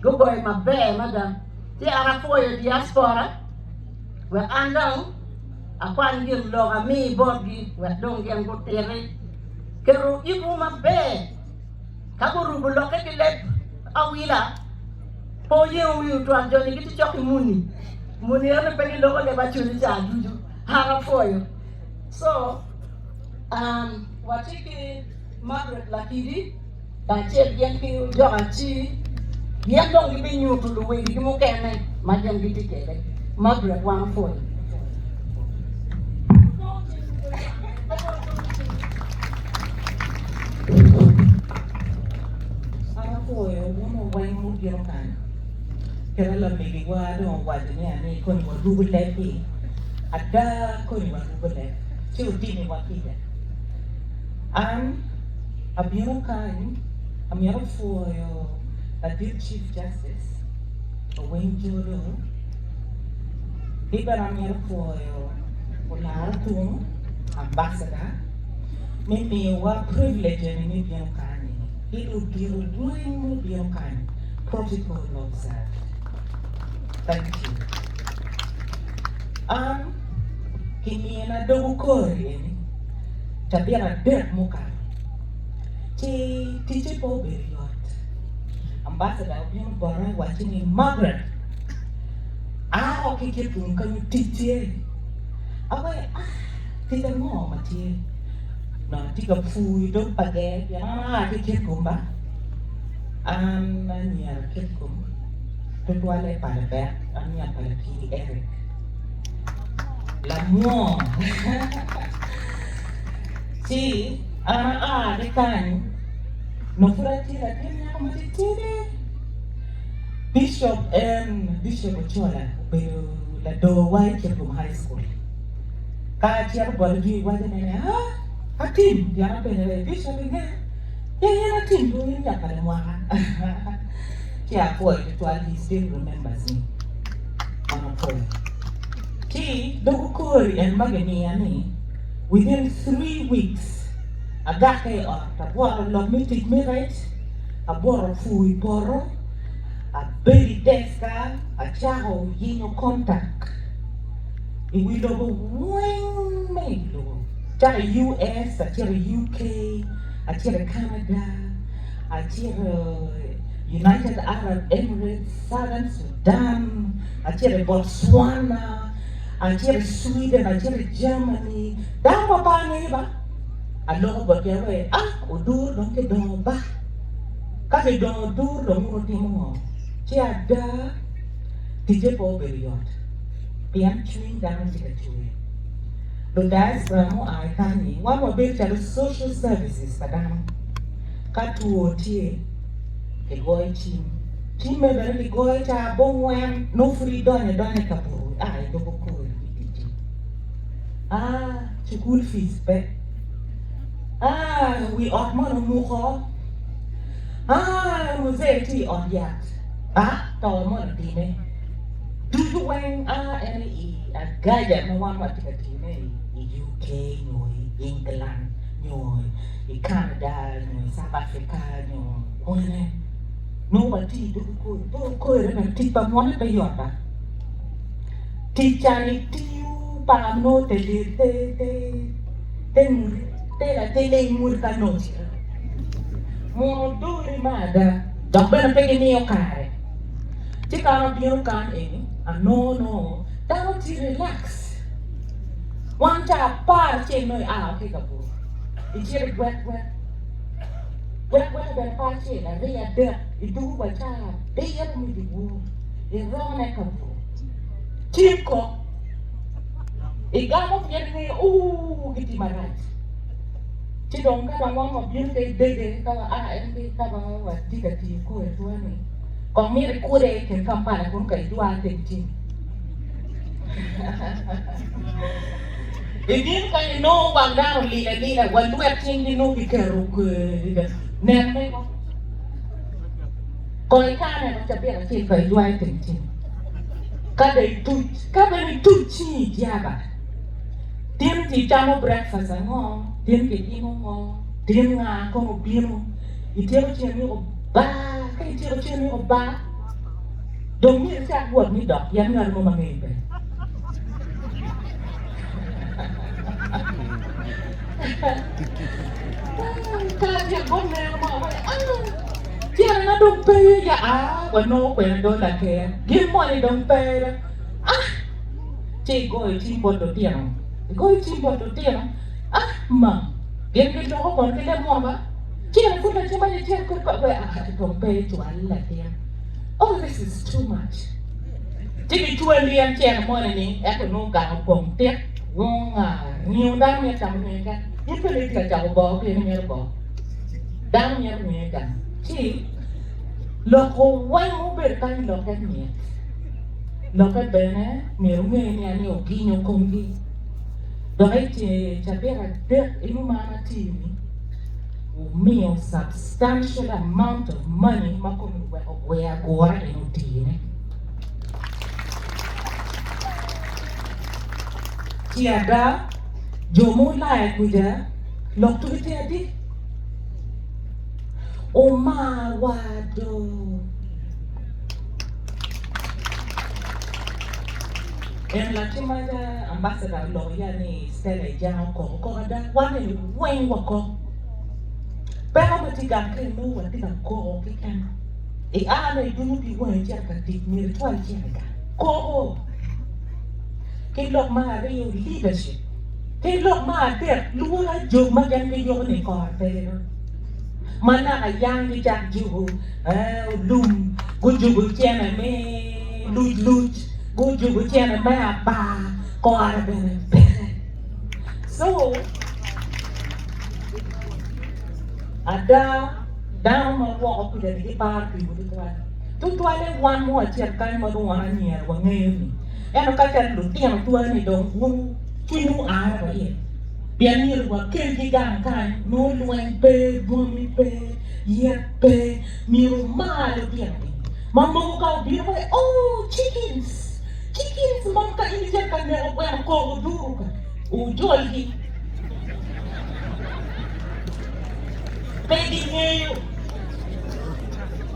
Gugoyo maber mada. Ci an apwoyo diaspora wek an dong akwany gin lok ami botgi wek dong gin gutiti. Keto itwu maber ka gurubo lokke ki leb awila pe wuyengo wiwu twal joni gitye cok ki muni. Muni eno pe giloko leb Acholi ca ducu. An apwoyo. So, um, watye ki Margaret Lakidi. Kacel gin ki ojok aci, gin dong gibinyuto luwedigi mukene ma gin gitye kwede. Margaret wan opwoyo. An apwoyo wun weng mubino kany. Kit ma lamegiwa dong owaco ni ani koni warubo leb-bi, ada koni warubo leb ci wutimiwa kica. An Abino kany amito pwoyo ladit Chief Justice Owiny Jolo ki bene amito pwoyo Olara Otuno Ambassador me miyowa privilege eni me bino kany eni ki ludito weng ma obino kany protocol observed. Thank you. An kimina dog okori eni cabit adek mukato ci ticce pe obedo yot. Ambassador obino bota owacci ni Margaret ao ki Kitgum kenyo tic tye. Awaco ah tic ango ma tye? Onongo atye ka pur i dog pa ger pien an aa ki Kitgum ba an anyira Kitgum tutwalle i Palabek anyira pa Lakidi Eric. Lamwor ci an aa ki kany nongo pud atye latin nyako matitidi Bishop en Bishop Ochola obedo lador-wa i Kitgum High School ka acito bote jwi waco ni aa atim pien apenyo ni Bishop inge in in atim dong in nyaka lamwaka ci apwoyo tutwal he still remembers me. An apwoyo. Ci dog okori en ma gimiya ni within three weeks agakke i ot abwoto lok me tic me rec, abwoto pur i poto, abedo i deska acako yenyo contact i wi lobo weng me i wi lobo cako i US acito i UK acito i Canada acito United Arab Emirates, Southern Sudan, acito i Botswana, acito i Sweden, acito i Germany, dano ma pe angeyo ba, aloko botgi awe, ah odur dong kidongo ba, ka kidongo odur dong wun wutimo ngo? Ci ada ticce pe obedo yot pien cwiny dano tye ka cwer. Ludiaspora mua i kany-nyi wan wabedo calo social services pa dano. Ka two tye, kigoyo cim. Cimme bene kigoyo ca abongwen nongo pud idonyo adonya i kabuto a i dog okor i ticci. Ah, cukul fees pe. Ah, wi ot mono omuko. Ah, muzee tye i ot yat. Ah, to mono otime. Ducu weng a en i agaja ma wan watye ka tiyone i UK nyo i England nyo i Canada nyo i South Africa nyo kwene nongo watye i dog okor dog okor bene tic pa munu pe yot ba tic ca ni tiyo pa nongo te te te te latin ngut ka nongo muno dori me ada dok bene pe gimiyo kare ci ka an abino kany eni anongo nongo dano tye relax wan ca apar ceng nongo ia ki i kabuto icito i gwek gwek gwek gwek bene pe acel aryo adek idwogo wa ca abiro me dyewor irone i kabuto cim kok igamo pien ingeyo ooh gitye marac ci dong ka dong wan wabino ki idege ka wa a en ki ka ma watye ka tiyo kore tura ni kong myero ikude i kin Kampala kunu ka idwar teng cim ibino kany inongo wang dano olil alila wa lwet cinggi nongo giketo nen mego kong ikane ma cabit acel ka idwar teng cim ka dong ituc ka bene ituc cingi ijaba tin kicamo breakfast ango tin kitimo ngo tin nga kono obino ityeko cen ni obar ka ityeko cen ni obar. Dong myero icak wot ni dok pien ngat mo ma ngeyi pe. Ka acel bot neno mo awaco, ah, tyena dong pe ya, ah, wanongo kwene do laker, gin moni dong pe da, ah, ci igoyo cim bot lutino, igoyo cim bot lutino, ah, ma, gin giloko kono ki leb muno ba, ci en pud lacen ma gicito kwede pa, ah, dong pe icwal latin, oh this is too much. Ci gicwali en cen moni ni ento nongo gang opong tik wonga ringo dano myero camo ringo keken in pe itye ka cako boo pien imito boo dano mito ringo gang ci loko weng mubedo kany lokke mit lokke bene myero wunge ni ani oginyo komgi dok i cabit adek eno ma an atiyo-ni wumiyo substantial amount of money ma kome oweko gwer agura en otine. Ci ada, jo ma olaya kwija lok tugi tye adi? Omar wa do. En latin maca ambassador oloko ya ni Stella Ijang okok okok ada wan eni weng wakok. Peko ma tye gang kany nongo watye ka koko keken. Ia ma idunyo ki wangi icito ka tic myero icwal cente gang. Koko. Ki lok me aryo leadership. Ki lok me adek lworo ajog ma gin giyubo ni kore pe gino. Ma naka yang gicak jubo olum, gujubo cene me luc luc, gujubo cene me abar kore bene peke. So ada dano ma woko kwija ni giparo piwu tutwal. Tutwalle wan mo acel kany ma dong wan anyira wangeyo ni ento ka calo lutino twa ni dong wun cwinywu aa wa iye pien myero wakelgi gang kany nongo lweny pe, bwami pe, yet pe, myero wumar lutino ni ma mogo ka obino waco oh chickens, chickens mom ka in icito ka neko gweno koko duru ka wujolgi pe gingeyo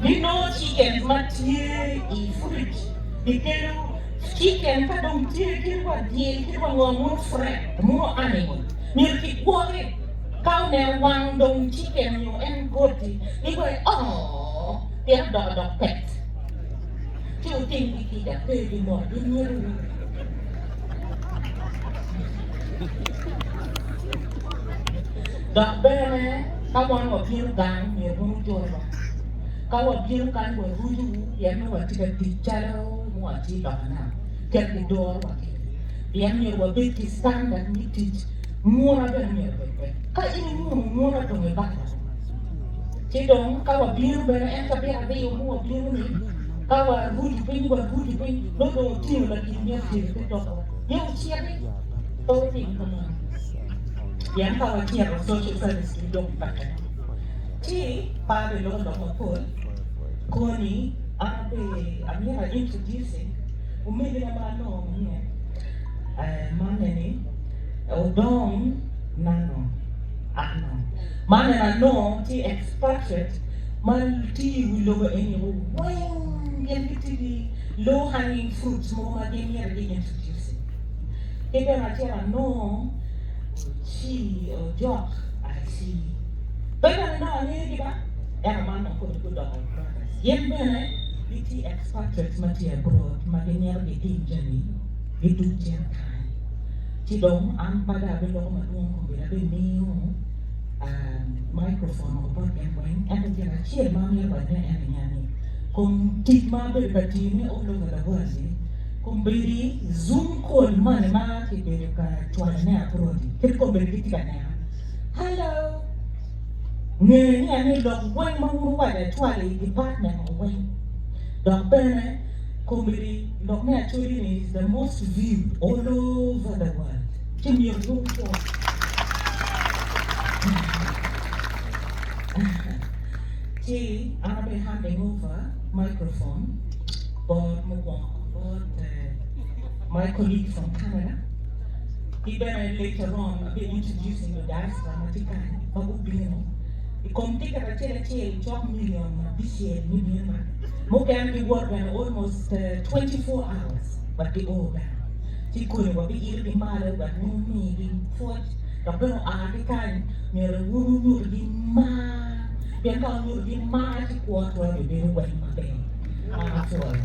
ginongo chickens ma tye i fridge gikelo chicken ka dong tye kit wa dyel kit wa ngo mono fresh mono animal myero kigwoki ka oneno wang dong chicken nyo en goti giwaco ooh pien odoko dok pet ci wutim ki kica pe gimot gimitowu. Dok bene ka wan wabino gang myero wun wujolwa. Ka wabino kany warucowu pien nongo watye ka tic calo nongo watye i loka nam ket gidorowa kwede pien myero wabed ki standard me tic mwona bene myero obed pek. Ka in imwono mwona dong ibalo ci dong ka wabino bene en cabit aryo ma wabino-ni ka waruco piny waruco piny nongo dong otingo lakin myero tye te tokwa myero ociti pe otim kamano pien ka wacito social service gi dong peke ci pe abiloko lok mapol koni an abe amyero a introducing omegina ma anongo manyen man eni odong nano ano man eni anongo tye expatriate ma tiyo i wi lobo eni weng gin gitye ki low hanging fruits mogo ma gin myero gi introduce ki bene acel anongo ci ojok aci pe bene nongo angeyo gi ba ento man dong koni gudoko brothers gin bene gitye expatriates ma tye abroad ma gimito gitim jami gidug cen kany ci dong an pe dong abiloko madwong kombeddi abimiyo microphone woko bot gin weng ento gin acel ma amito wacone en aye ni kom tic ma abedo ka tiyone all over the world ni kombeddi zoom call moni ma kibedo ka cwalone abroad-di kit kombeddi gitye ka nena hello nge ni ani lok weng ma wun wuwaco acwalo i department weng dok bene kombeddi lok me acholi ni is the most viewed all over the world ci myero wun wupwo. Ci an abe handing over microphone bot mukwongo bot my colleague from Canada ki bene later on abe introducing the diaspora ma tye kany ma gubino i kom ticket acel acel cok million abicel me bino. Mukene giwot bene almost 24 hours wek gio gang. Ci koni wabiitogi malo wek wumigi pwoc dok bene oa ki kany myero wun wunyutigi mar pien ka wunyutigi mar ci kwo twero bedo weng maber. An apwoyo.